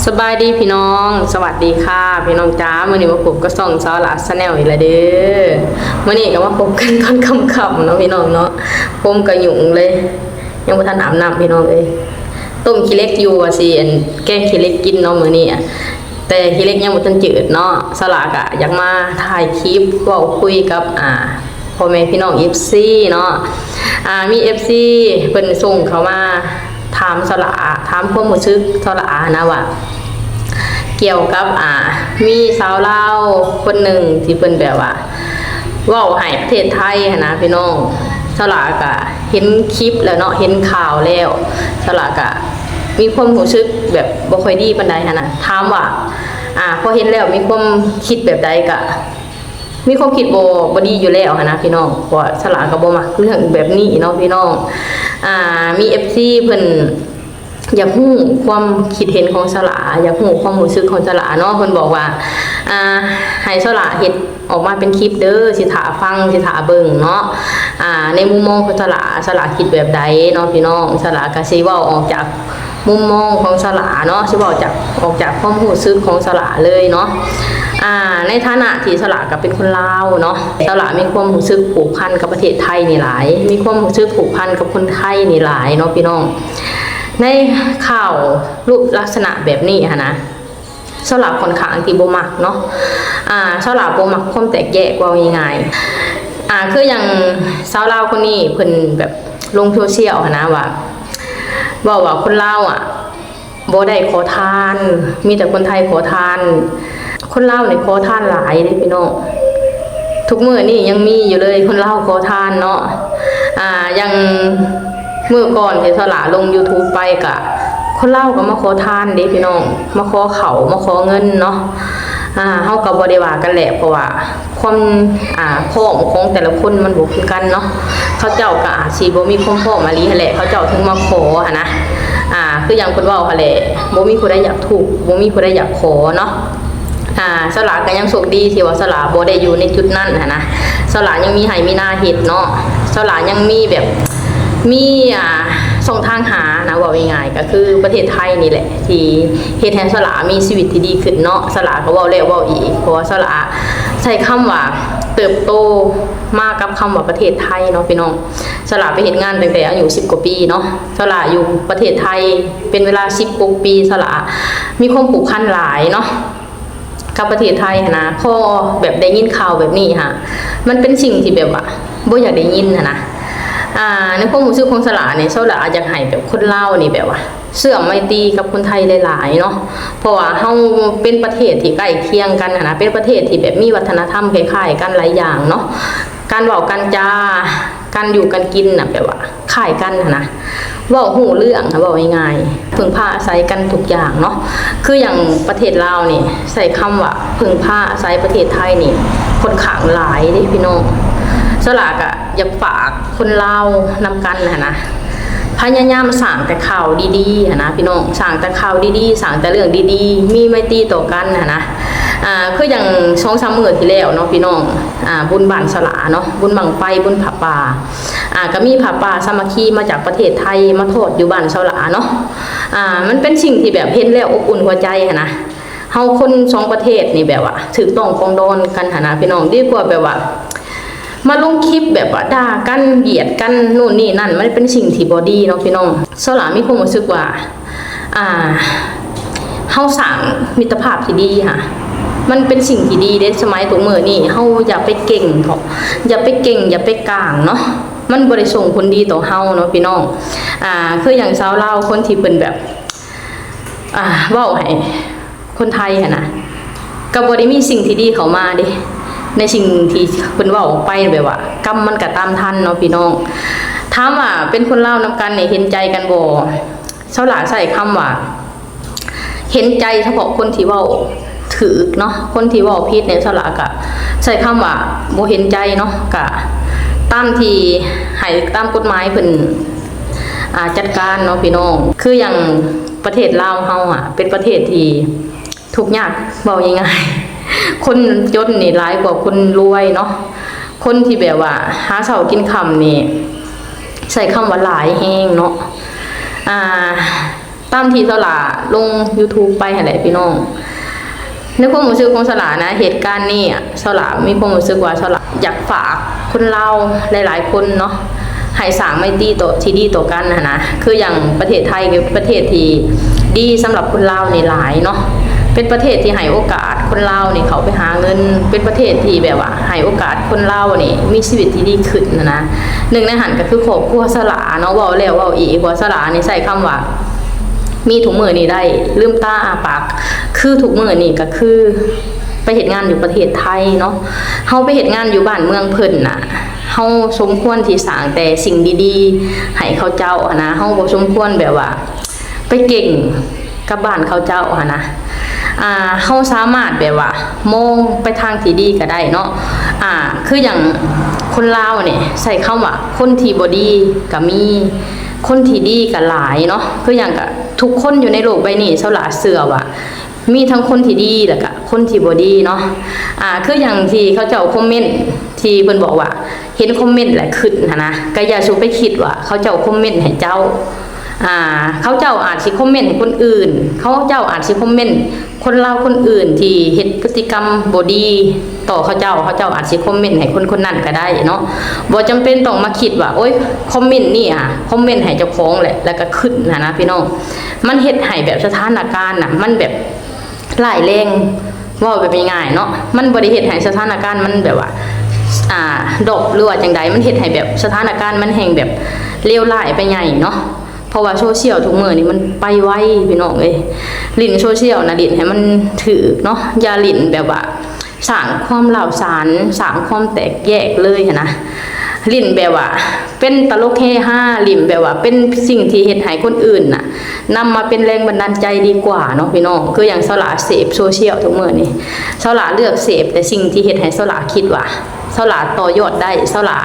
ສະບາຍດີພີ່ນ້ອງ ສະຫວັດດີຄ່ະພີ່ນ້ອງຈ້າ. ມື້ນີ້ມາພົບກັບຊ່ອງສາວຫຼ້າ Channel ອີກແລ້ວເດີ. ມື້ນີ້ກໍມາພົບກັນຕອນຄ່ຳໆເນາະພີ່ນ້ອງເນາະ. ຜົມກໍຫຍຸ້ງເລີຍ ຍັງບໍ່ທັນອາບນ້ຳພີ່ນ້ອງເອີຍ. ຕົ້ມຂີ້ເຫຼັກຢູ່ ວ່າຊິ ອັນ ແກງຂີ້ເຫຼັກກິນເນາະມື້ນີ້ ແຕ່ຂີ້ເຫຼັກຍັງບໍ່ທັນຈືດເນາະ. ສາວຫຼ້າກໍຢາກມາຖ່າຍຄລິບເວົ້າຄຸຍກັບ ອ່າ ພໍ່ແມ່ພີ່ນ້ອງ ເອັຟຊີ ເນາະ. ອ່າ ມີ ເອັຟຊີ ເພິ່ນສົ່ງເຂົ້າມາຖາມສາວຫຼ້າ ຖາມຄວາມຮູ້ສຶກສາວຫຼ້ານະວ່າ ກ່ຽວກັບ ອ່າ ມີຊາວລາວຄົນໜຶ່ງທີ່ເພິ່ນແບບວ່າເວົ້າໃຫ້ປະເທດໄທຫັ້ນນະພີ່ນ້ອງ. ສາວຫຼ້າກະເຫັນຄລິບແລ້ວເນາະ ເຫັນຂ່າວແລ້ວ ສາວຫຼ້າກະມີຄວາມຮູ້ສຶກແບບບໍ່ຄ່ອຍດີປານໃດຫັ້ນນະ. ຖາມວ່າ ອ່າ ພໍເຫັນແລ້ວມີຄວາມຄິດແບບໃດ ກະ ມີຄວາມຄິດບໍ່ ບໍ່ດີຢູ່ແລ້ວຫັ້ນນະພີ່ນ້ອງ ເພາະວ່າສາວຫຼ້າກໍບໍ່ມັກເລື່ອງແບບນີ້ເນາະພີ່ນ້ອງ. ອ່າ ມີ ເອັຟຊີ ເພິ່ນຢາກຮູ້ຄວາມຄິດເຫັນຂອງສາວຫຼ້າ ຢາກຮູ້ຄວາມຮູ້ສຶກຂອງສາວຫຼ້າເນາະ. ເພິ່ນບອກວ່າ ອ່າ ໃຫ້ສາວຫຼ້າເຮັດອອກມາເປັນຄລິບເດີ ຊິຖ້າຟັງ ຊິຖ້າເບິ່ງເນາະ. ອ່າ ໃນມຸມມອງຂອງສາວຫຼ້າ ສາວຫຼ້າຄິດແບບໃດເນາະພີ່ນ້ອງ. ສາວຫຼ້າກໍຊິເວົ້າອອກຈາກ ມຸມມອງຂອງສາວຫຼ້າເນາະ ຊິເວົ້າຈາກ ອອກຈາກຄວາມຮູ້ສຶກຂອງສາວຫຼ້າເລີຍເນາະ. ອ່າ ໃນຖານະທີ່ສາວຫຼ້າກໍເປັນຄົນລາວເນາະ ສາວຫຼ້າມີຄວາມຮູ້ສຶກຜູກພັນກັບປະເທດໄທນີ້ຫຼາຍ ມີຄວາມຮູ້ສຶກຜູກພັນກັບຄົນໄທນີ້ຫຼາຍເນາະພີ່ນ້ອງ. ໃນຂ່າວຮູບລັກສະນະແບບນີ້ຫັ້ນນະ ສາວຫຼ້າຂ້ອນຂ້າງທີ່ບໍ່ມັກເນາະ. ອ່າ ສາວຫຼ້າບໍ່ມັກຄວາມແຕກແຍກ ເວົ້າງ່າຍໆ. ອ່າ ຄືຢ່າງຊາວລາວຄົນນີ້ ເພິ່ນແບບລົງໂຊຊຽວຫັ້ນນະວ່າ ເວົ້າວ່າຄົນລາວອະ ບໍ່ໄດ້ຂໍທານ ມີແຕ່ຄົນໄທຂໍທານ. ຄົນລາວນີ້ຂໍທານຫຼາຍເດ້ພີ່ນ້ອງ. ທຸກມື້ນີ້ຍັງມີຢູ່ເລີຍ ຄົນລາວຂໍທານເນາະ. ອ່າ ຢ່າງມື້ກ່ອນທີ່ສາວຫຼ້າລົງ YouTube ໄປ ກະຄົນລາວກໍມາຂໍທານເດ້ພີ່ນ້ອງ ມາຂໍເຂົ້າ ມາຂໍເງິນເນາະ. ອ່າ ເຮົາກໍບໍ່ໄດ້ວ່າກັນແຫຼະ ເພາະວ່າ ຄວາມ ອ່າ ພ້ອມຂອງແຕ່ລະຄົນມັນບໍ່ຄືກັນເນາະ. ເຂົາເຈົ້າກໍອາດຊິບໍ່ມີຄວາມພ້ອມອີ່ຫຼີຫັ້ນແຫຼະ ເຂົາເຈົ້າເຖິງມາຂໍຫັ້ນນະ. ອ່າ ຄືຢ່າງເພິ່ນເວົ້າຫັ້ນແຫຼະ ບໍ່ມີຜູ້ໃດຢາກທຸກ ບໍ່ມີຜູ້ໃດຢາກຂໍເນາະ. ອ່າ ສາວຫຼ້າກໍຍັງໂຊກດີທີ່ວ່າສາວຫຼ້າບໍ່ໄດ້ຢູ່ໃນຈຸດນັ້ນຫັ້ນນະ. ສາວຫຼ້າຍັງມີໄຮ່ມີນາເຮັດເນາະ ສາວຫຼ້າຍັງມີແບບ ມີ ອ່າ ຊ່ອງທາງຫານະ ເວົ້າງ່າຍໆ ກໍຄືປະເທດໄທນີ້ແຫຼະ ທີ່ເຮັດໃຫ້ສາວຫຼ້າມີຊີວິດທີ່ດີຂຶ້ນເນາະ. ສາວຫຼ້າກໍເວົ້າແລ້ວເວົ້າອີກ ເພາະວ່າສາວຫຼ້າ ໃຊ້ຄຳວ່າເຕີບໂຕມາກັບຄຳວ່າປະເທດໄທເນາະພີ່ນ້ອງ. ສາວຫຼ້າໄປເຮັດງານຕັ້ງແຕ່ອາຍຸສິບກວ່າປີເນາະ ສາວຫຼ້າຢູ່ປະເທດໄທເປັນເວລາສິບຫົກປີ. ສາວຫຼ້າມີຄວາມຜູກພັນຫຼາຍເນາະ ກັບປະເທດໄທຫັ້ນນະ. ພໍແບບໄດ້ຍິນຂ່າວແບບນີ້ຫະ ມັນເປັນສິ່ງທີ່ແບບວ່າບໍ່ຢາກໄດ້ຍິນຫັ້ນນະ. ອ່າ ໃນຄວາມຮູ້ສຶກຂອງສາວຫຼ້ານີ້ ສາວຫຼ້າຢາກໃຫ້ແບບຄົນລາວນີ້ແບບວ່າ ເຊື່ອມໄມຕີກັບຄົນໄທຫຼາຍໆເນາະ ເພາະວ່າເຮົາເປັນປະເທດທີ່ໃກ້ຄຽງກັນຫັ້ນນະ ເປັນປະເທດທີ່ແບບມີວັດທະນະທຳຄ້າຍໆກັນຫຼາຍຢ່າງເນາະ. ການເວົ້າການຈາ ການຢູ່ການກິນນະ ແບບວ່າຄ້າຍກັນຫັ້ນນະ ເວົ້າຮູ້ເລື່ອງນະ ເວົ້າງ່າຍໆ ເພິ່ງພາອາໄສກັນທຸກຢ່າງເນາະ. ຄືຢ່າງປະເທດລາວນີ້ ໃຊ້ຄຳວ່າເພິ່ງພາອາໄສປະເທດໄທນີ້ ຂ້ອນຂ້າງຫຼາຍເດ້ພີ່ນ້ອງ. ສາວຫຼ້າກະຢາກຝາກຄົນລາວນຳກັນຫັ້ນນະ ພະຍາຍາມສ້າງແຕ່ຂ່າວດີໆຫັ້ນນະພີ່ນ້ອງ ສ້າງແຕ່ຂ່າວດີໆ ສ້າງແຕ່ເລື່ອງດີໆ ມີໄມຕີຕໍ່ກັນຫັ້ນນະ. ອ່າ ຄືຢ່າງສອງສາມມື້ທີ່ແລ້ວເນາະພີ່ນ້ອງ ອ່າ ບຸນບ້ານສາວຫຼ້າເນາະ ບຸນບັ້ງໄຟ ບຸນຜ້າປ່າ ອ່າ ກໍມີຜ້າປ່າສາມັກຄີມາຈາກປະເທດໄທມາທອດຢູ່ບ້ານສາວຫຼ້າເນາະ. ອ່າ ມັນເປັນສິ່ງທີ່ແບບເຫັນແລ້ວອົບອຸ່ນຫົວໃຈຫັ້ນນະ. ເຮົາຄົນສອງປະເທດນີ້ແບບວ່າຖືກຕ້ອງປອງດອງກັນຫັ້ນນະພີ່ນ້ອງ ດີກວ່າແບບວ່າມາລົງຄລິບແບບວ່າດ່າກັນ ຢຽດກັນ ໂນ່ນນີ້ນັ້ນ ມັນເປັນສິ່ງທີ່ບໍ່ດີເນາະພີ່ນ້ອງ. ສາວຫຼ້າມີຄວາມຮູ້ສຶກວ່າ ອ່າ ເຮົາສ້າງມິດຕະພາບທີ່ດີຫະ ມັນເປັນສິ່ງທີ່ດີເດ້. ສະໄໝທຸກມື້ນີ້ເຮົາຢ່າໄປເກັ່ງເຖາະ ຢ່າໄປເກັ່ງ ຢ່າໄປກາງເນາະ ມັນບໍ່ໄດ້ສົ່ງຜົນດີຕໍ່ເຮົາເນາະພີ່ນ້ອງ. ອ່າ ຄືຢ່າງຊາວລາວຄົນທີ່ເພິ່ນແບບ ອ່າ ເວົ້າໃຫ້ຄົນໄທຫັ້ນນະ ກໍບໍ່ໄດ້ມີສິ່ງທີ່ດີເຂົ້າມາເດ້ ໃນສິ່ງທີ່ເພິ່ນເວົ້າອອກໄປ ແບບວ່າກຳມັນກໍຕາມທັນເນາະພີ່ນ້ອງ. ຖາມວ່າເປັນຄົນລາວນຳກັນນີ້ເຫັນໃຈກັນບໍ່? ສາວຫຼ້າໃຊ້ຄຳວ່າເຫັນໃຈສະເພາະຄົນທີ່ເວົ້າຖືກເນາະ ຄົນທີ່ເວົ້າຜິດນີ້ ສາວຫຼ້າກະໃຊ້ຄຳວ່າບໍ່ເຫັນໃຈເນາະ ກະຕາມທີ່ໃຫ້ຕາມກົດໝາຍເພິ່ນ ອ່າ ຈັດການເນາະພີ່ນ້ອງ. ຄືຢ່າງປະເທດລາວເຮົາອະ ເປັນປະເທດທີ່ທຸກຍາກ ເວົ້າງ່າຍໆ ຄົນຈົນນີ້ຫຼາຍກວ່າຄົນລວຍເນາະ. ຄົນທີ່ແບບວ່າຫາເຊົ້າກິນຄ່ຳນີ້ ໃຊ້ຄຳວ່າຫຼາຍແຮງເນາະ. ອ່າ ຕາມທີ່ສາວຫຼ້າລົງ YouTube ໄປຫັ້ນແຫຼະພີ່ນ້ອງ. ໃນຄວາມຮູ້ສຶກຂອງສາວຫຼ້ານະ ເຫດການນີ້ອະ ສາວຫຼ້າມີຄວາມຮູ້ສຶກວ່າສາວຫຼ້າຢາກຝາກຄົນລາວຫຼາຍໆຄົນເນາະ ໃຫ້ສ້າງໄມຕີຕໍ່ ທີ່ດີຕໍ່ກັນຫັ້ນນະ. ຄືຢ່າງປະເທດໄທກໍເປັນປະເທດທີ່ດີສຳລັບຄົນລາວນີ້ຫຼາຍເນາະ, ເປັນປະເທດທີ່ໃຫ້ໂອກາດຄົນລາວນີ້ເຂົ້າໄປຫາເງິນ, ເປັນປະເທດທີ່ແບບວ່າໃຫ້ໂອກາດຄົນລາວນີ້ມີຊີວິດທີ່ດີຂຶ້ນຫັ້ນນະ. ໜຶ່ງໃນຫັ້ນກໍຄືຄອບຄົວສາວຫຼ້າເນາະ, ເວົ້າແລ້ວເວົ້າອີກວ່າສາວຫຼ້ານີ້ໃຊ້ຄຳວ່າ ມີທຸກມື້ນີ້ໄດ້ລືມຕາອ້າປາກ ຄືທຸກມື້ນີ້ກໍຄືໄປເຮັດງານຢູ່ປະເທດໄທເນາະ. ເຮົາໄປເຮັດງານຢູ່ບ້ານເມືອງເພິ່ນນະ ເຮົາສົມຄວນທີ່ສ້າງແຕ່ສິ່ງດີໆໃຫ້ເຂົາເຈົ້າຫັ້ນນະ, ເຮົາບໍ່ສົມຄວນແບບວ່າໄປເກັ່ງກັບບ້ານເຂົາເຈົ້າຫັ້ນນະ. ອ່າ ເຮົາສາມາດແບບວ່າມອງໄປທາງທີ່ດີກໍໄດ້ເນາະ. ອ່າ ຄືຢ່າງຄົນລາວນີ້ໃຊ້ຄຳວ່າ ຄົນທີ່ບໍ່ດີກໍມີ ຄົນທີ່ດີກໍຫຼາຍເນາະ. ຄືຢ່າງກະ ທຸກຄົນຢູ່ໃນໂລກໃບນີ້ ສາວຫຼ້າເຊື່ອວ່າມີທັງຄົນທີ່ດີ ແລ້ວກະຄົນທີ່ບໍ່ດີເນາະ. ອ່າ ຄືຢ່າງທີ່ເຂົາເຈົ້າຄອມເມັນ ທີ່ເພິ່ນບອກວ່າ ເຫັນຄອມເມັນແລ້ວຄຶດຫັ້ນນະ, ກະຢ່າສູ່ໄປຄິດວ່າເຂົາເຈົ້າຄອມເມັນໃຫ້ເຈົ້າ. ອ່າ ເຂົາເຈົ້າອາດຊິຄອມເມັນໃຫ້ຄົນອື່ນ, ເຂົາເຈົ້າອາດຊິຄອມເມັນ ຄົນລາວຄົນອື່ນທີ່ເຮັດພຶດຕິກຳບໍ່ດີຕໍ່ເຂົາເຈົ້າ, ເຂົາເຈົ້າອາດຊິຄອມເມັນໃຫ້ຄົນຄົນນັ້ນກໍໄດ້ເນາະ. ບໍ່ຈຳເປັນຕ້ອງມາຄິດວ່າ ໂອ້ຍ ຄອມເມັນນີ້ອະ ຄອມເມັນໃຫ້ເຈົ້າຂອງແຫຼະ ແລ້ວກໍຄຶດຫັ້ນນະພີ່ນ້ອງ. ມັນເຮັດໃຫ້ແບບສະຖານະການນະ ມັນແບບຮ້າຍແຮງ, ເວົ້າແບບງ່າຍໆເນາະ, ມັນບໍ່ໄດ້ເຮັດໃຫ້ສະຖານະການມັນແບບວ່າ ອ່າ ດຣອບ ຫຼືວ່າຈັ່ງໃດ, ມັນເຮັດໃຫ້ແບບສະຖານະການມັນແຮ່ງແບບເລວຮ້າຍໄປໃຫຍ່ເນາະ. ເພາະວ່າໂຊຊຽວທຸກມື້ນີ້ມັນໄປໄວພີ່ນ້ອງເອີຍ, ຫຼິ້ນໂຊຊຽວນະຫຼິ້ນໃຫ້ມັນຖືກເນາະ, ຢ່າຫຼິ້ນແບບວ່າສ້າງຄວາມຮ້າວສານ ສ້າງຄວາມແຕກແຍກເລີຍຫັ້ນນະ. ຫຼິ້ນແບບວ່າເປັນຕະຫຼົກເຮຮາ, ຫຼິ້ນແບບວ່າເປັນສິ່ງທີ່ເຮັດໃຫ້ຄົນອື່ນນະນຳມາເປັນແຮງບັນດານໃຈດີກວ່າເນາະພີ່ນ້ອງ. ຄືຢ່າງສາວຫຼ້າເສບໂຊຊຽວທຸກມື້ນີ້, ສາວຫຼ້າເລືອກເສບແຕ່ສິ່ງທີ່ເຮັດໃຫ້ສາວຫຼ້າຄິດວ່າ ສາວຫຼ້າຕໍ່ຍອດໄດ້, ສາວຫຼ້າ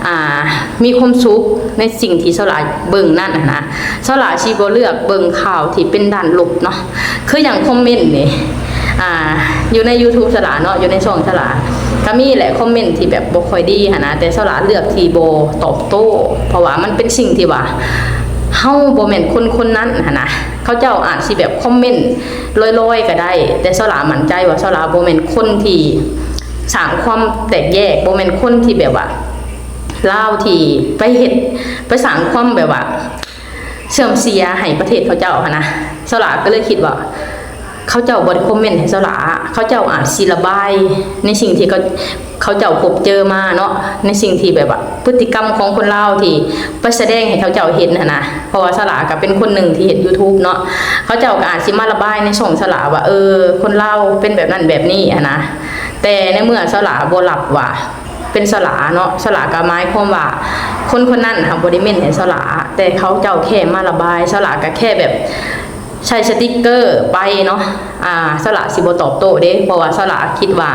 ອ່າ ມີຄວາມສຸກໃນສິ່ງທີ່ສາວຫຼ້າເບິ່ງນັ້ນຫັ້ນນະ. ສາວຫຼ້າຊິບໍ່ເລືອກເບິ່ງຂ່າວທີ່ເປັນດ້ານລົບເນາະ. ຄືຢ່າງຄອມເມັນນີ້ ອ່າ ຢູ່ໃນ YouTube ສາວຫຼ້າເນາະ, ຢູ່ໃນຊ່ອງສາວຫຼ້າ ກໍມີແຫຼະຄອມເມັນທີ່ແບບບໍ່ຄ່ອຍດີຫັ້ນນະ, ແຕ່ສາວຫຼ້າເລືອກທີ່ບໍ່ຕອບໂຕ້ ເພາະວ່າມັນເປັນສິ່ງທີ່ວ່າ ເຮົາບໍ່ແມ່ນຄົນຄົນນັ້ນຫັ້ນນະ. ເຂົາເຈົ້າອາດຊິແບບຄອມເມັນລອຍໆກໍໄດ້, ແຕ່ສາວຫຼ້າໝັ້ນໃຈວ່າສາວຫຼ້າບໍ່ແມ່ນຄົນທີ່ ສ້າງຄວາມແຕກແຍກ, ບໍ່ແມ່ນຄົນທີ່ແບບວ່າ ລາວທີ່ໄປເຮັດ ໄປສ້າງຄວາມແບບວ່າເສື່ອມເສຍໃຫ້ປະເທດເຂົາເຈົ້າຫັ້ນນະ. ສາວຫຼ້າກໍເລີຍຄິດວ່າ ເຂົາເຈົ້າບໍ່ໄດ້ຄອມເມັນໃຫ້ສາວຫຼ້າ, ເຂົາເຈົ້າອາດຊິລະບາຍໃນສິ່ງທີ່ເຂົາ ເຂົາເຈົ້າພົບເຈີມາເນາະ, ໃນສິ່ງທີ່ແບບວ່າພຶດຕິກຳຂອງຄົນລາວທີ່ໄປສະແດງໃຫ້ເຂົາເຈົ້າເຫັນຫັ້ນນະ. ເພາະວ່າສາວຫຼ້າກໍເປັນຄົນໜຶ່ງທີ່ເຮັດ YouTube ເນາະ, ເຂົາເຈົ້າກໍອາດຊິມາລະບາຍໃນຊ່ອງສາວຫຼ້າວ່າ ເອີ ຄົນລາວເປັນແບບນັ້ນແບບນີ້ຫັ້ນນະ. ແຕ່ໃນເມື່ອສາວຫຼ້າບໍ່ຮັບວ່າເປັນສາວຫຼ້າເນາະ, ສາວຫຼ້າກໍໝາຍຄວາມວ່າຄົນຄົນນັ້ນຫາບໍ່ໄດ້ເມັນໃຫ້ສາວຫຼ້າ, ແຕ່ເຂົາເຈົ້າແຄ່ມາລະບາຍ, ສາວຫຼ້າກໍແຄ່ແບບໃສ່ສະຕິກເກີໄປເນາະ. ອ່າ ສາວຫຼ້າຊິບໍ່ຕອບໂຕ້ເດ້, ເພາະວ່າສາວຫຼ້າຄິດວ່າ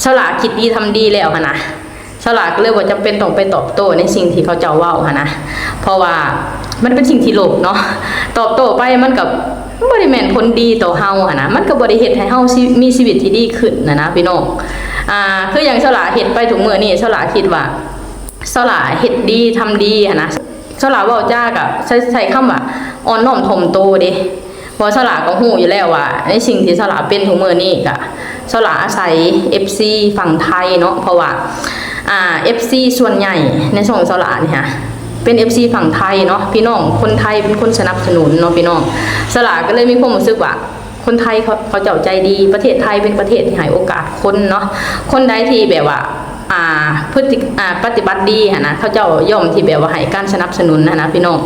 ສາວຫຼ້າຄິດດີທຳດີແລ້ວຫັ້ນນະ. ສາວຫຼ້າກໍເລີຍບໍ່ຈຳເປັນຕ້ອງໄປຕອບໂຕ້ໃນສິ່ງທີ່ເຂົາເຈົ້າເວົ້າຫັ້ນນະ, ເພາະວ່າມັນເປັນສິ່ງທີ່ລົບເນາະ. ຕອບໂຕ້ໄປມັນກໍບໍ່ໄດ້ແມ່ນຜົນດີຕໍ່ເຮົາຫັ້ນນະ, ມັນກໍບໍ່ໄດ້ເຮັດໃຫ້ເຮົາຊິ ມີຊີວິດທີ່ດີຂຶ້ນຫັ້ນນະພີ່ນ້ອງ. ອ່າ ຄືຢ່າງສາວຫຼ້າເຮັດໄປທຸກມື້ນີ້, ສາວຫຼ້າຄິດວ່າສາວຫຼ້າເຮັດດີທຳດີຫັ້ນນະ. ສາວຫຼ້າເວົ້າຈາກໍໃຊ້ ໃຊ້ຄຳວ່າອ່ອນນ້ອມຖ່ອມໂຕເດ້. ເພາະສາວຫຼ້າກໍຮູ້ຢູ່ແລ້ວວ່າໃນສິ່ງທີ່ສາວຫຼ້າເປັນທຸກມື້ນີ້ກະ ສາວຫຼ້າອາໄສເອັຟຊີຝັ່ງໄທເນາະ, ເພາະວ່າ ອ່າ ເອັຟຊີສ່ວນໃຫຍ່ໃນຊ່ອງສາວຫຼ້ານີ້ຫະ ເປັນເອັຟຊີຝັ່ງໄທເນາະ, ພີ່ນ້ອງຄົນໄທເປັນຄົນສະໜັບສະໜູນເນາະພີ່ນ້ອງ. ສາວຫຼ້າກໍເລີຍມີຄວາມຮູ້ສຶກວ່າ ຄົນໄທເຂົາ ເຂົາເຈົ້າໃຈດີ, ປະເທດໄທເປັນປະເທດທີ່ໃຫ້ໂອກາດຄົນເນາະ. ຄົນໃດທີ່ແບບວ່າ ອ່າ ພຶດຕິ ອ່າ ປະຕິບັດດີຫັ້ນນະ ເຂົາເຈົ້າຍ່ອມທີ່ແບບວ່າໃຫ້ການສະໜັບສະໜູນຫັ້ນນະພີ່ນ້ອງ.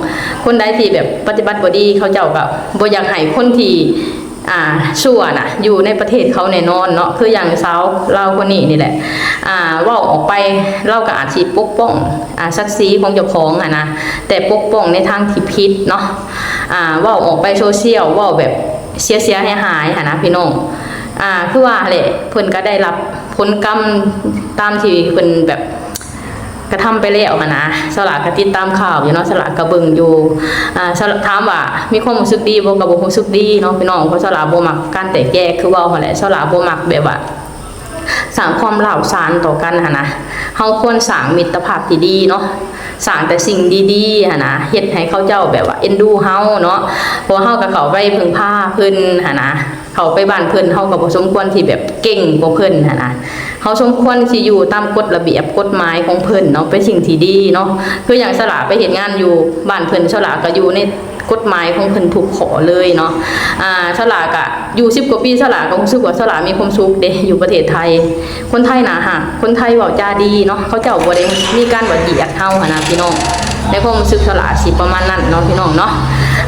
ຄົນໃດທີ່ແບບປະຕິບັດບໍ່ດີ ເຂົາເຈົ້າກໍບໍ່ຢາກໃຫ້ຄົນທີ່ ອ່າ ຊົ່ວນະຢູ່ໃນປະເທດເຂົາແນ່ນອນເນາະ. ຄືຢ່າງຊາວລາວຄົນນີ້ນີ້ແຫຼະ ອ່າ ເວົ້າອອກໄປ ລາວກໍອາດຊິປົກປ້ອງ ອ່າ ສັກສີຂອງເຈົ້າຂອງຫັ້ນນະ, ແຕ່ປົກປ້ອງໃນທາງທີ່ຜິດເນາະ. ອ່າ ເວົ້າອອກໄປໂຊຊຽວ ເວົ້າແບບເສຍໆຫາຍໆຫັ້ນນະພີ່ນ້ອງ. ອ່າ ຄືວ່າແຫຼະ ເພິ່ນກໍໄດ້ຮັບຜົນກຳຕາມທີ່ເພິ່ນແບບກະທຳໄປແລ້ວຫັ້ນນະ. ສາວຫຼ້າກໍຕິດຕາມຂ່າວຢູ່ເນາະ, ສາວຫຼ້າກໍເບິ່ງຢູ່. ອ່າ ສາວຫຼ້າ ຖາມວ່າມີຄວາມຮູ້ສຶກດີບໍ່? ກໍບໍ່ຮູ້ສຶກດີເນາະພີ່ນ້ອງ, ເພາະສາວຫຼ້າບໍ່ມັກການແຕກແຍກ ຄືເວົ້າຫັ້ນແຫຼະ. ສາວຫຼ້າບໍ່ມັກແບບວ່າ ສ້າງຄວາມຮ້າວສານຕໍ່ກັນຫັ້ນນະ. ເຮົາຄວນສ້າງມິດຕະພາບທີ່ດີເນາະ, ສ້າງແຕ່ສິ່ງດີໆຫັ້ນນະ ເຮັດໃຫ້ເຂົາເຈົ້າແບບວ່າເອັນດູເຮົາເນາະ ເພາະວ່າເຮົາກໍເຂົ້າໄປເພິ່ງພາເພິ່ນຫັ້ນນະ ເຂົ້າໄປບ້ານເພິ່ນ ເຮົາກໍບໍ່ສົມຄວນທີ່ແບບເກັ່ງກວ່າເພິ່ນຫັ້ນນະ ເຮົາສົມຄວນທີ່ຢູ່ຕາມກົດລະບຽບກົດໝາຍຂອງເພິ່ນເນາະ ເປັນສິ່ງທີ່ດີເນາະ ຄືຢ່າງສາລາໄປເຮັດງານຢູ່ບ້ານເພິ່ນ ສາລາກໍຢູ່ໃນ ກົດໝາຍຂອງເພິ່ນທຸກຂໍ້ເລີຍເນາະ ອາ ສາລາກະຢູ່ສິບກວ່າປີ ສາລາກໍຮູ້ສຶກວ່າສາລາມີຄວາມສຸກເດ້ ຢູ່ປະເທດໄທ ຄົນໄທໜ້າຮັກ ຄົນໄທເວົ້າຈາດີເນາະ ເຂົາເຈົ້າບໍ່ໄດ້ມີການບຽດຫຍັງເຮົາຫັ້ນນະພີ່ນ້ອງ ໃນຄວາມຮູ້ສຶກສາລາຊິປະມານນັ້ນເນາະພີ່ນ້ອງເນາະ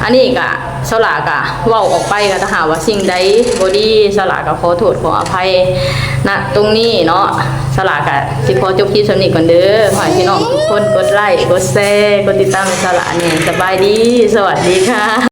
ອັນນີ້ກະສາລາກະເວົ້າອອກໄປ ກະຖ້າຫາກວ່າສິ່ງໃດບໍ່ດີ ສາລາກະຂໍໂທດຂໍອະໄພ ນະ ຕົງນີ້ເນາະ ສາລາກະຊິຂໍຈົບຄລິບສ່ຳນີ້ກ່ອນເດີ ຂໍໃຫ້ພີ່ນ້ອງທຸກຄົນກົດໄລ ກົດແຊ ກົດຕິດຕາມໃຫ້ສາລາແດ່ ສະບາຍດີ ສະຫວັດດີຄ່ະ.